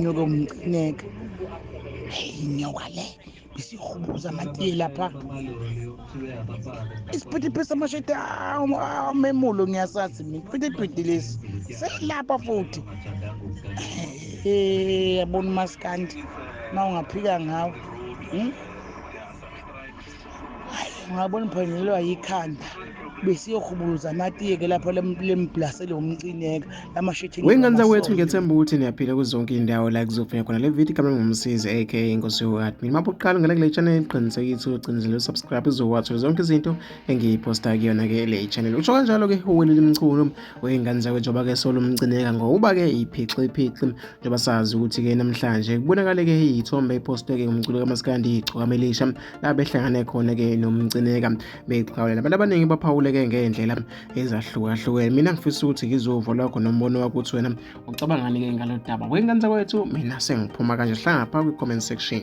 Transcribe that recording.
inyoka ewumcineka. Hey, inyoka le isihubuza amatiye lapha, isiphithiphithi samasheti amemulo, ngiyasazi mina isiphithiphithi lesi seyilapha futhi. Yabona umaskandi uma ungaphika ngawo, Hayi, ungabona uphelelwa yikhanda. Besiyohubuluza amatiye-ke lapha lemblasele womcineka lamashethi. Wengane zakwethu, ngiyethemba ukuthi niyaphila kuzo zonke iy'ndawo la kuzofika khona le video. Igama ngumsizi aka Inkosi yo-admin. Mapho uqala ungena kule channel, qinisekisa ucinezele usubscribe, uzowathola zonke izinto engiyiphosta kuyona-ke le channel. Usho kanjalo-ke uWelile Mchunu, wey'ngane zakwethu, njengoba-ke solo umcineka ngokuba-ke iphixiphici, njengoba sazi ukuthi-ke namhlanje kubonakale-ke iy'thombe ipostwe-ke ngumculo kaMaskandi Igcokama Elisha, la behlangane khona-ke nomcineka bexhawulana. Abantu abaningi baphawuleke ngey'ndlela ezahlukahlukene. Mina ngifisa ukuthi ngizova lwakho nombono wakho ukuthi wena ucabangani-ke ngalo daba. Wey'ngane zakwethu, mina sengiphuma kanje, hlangapha kwi-comment section.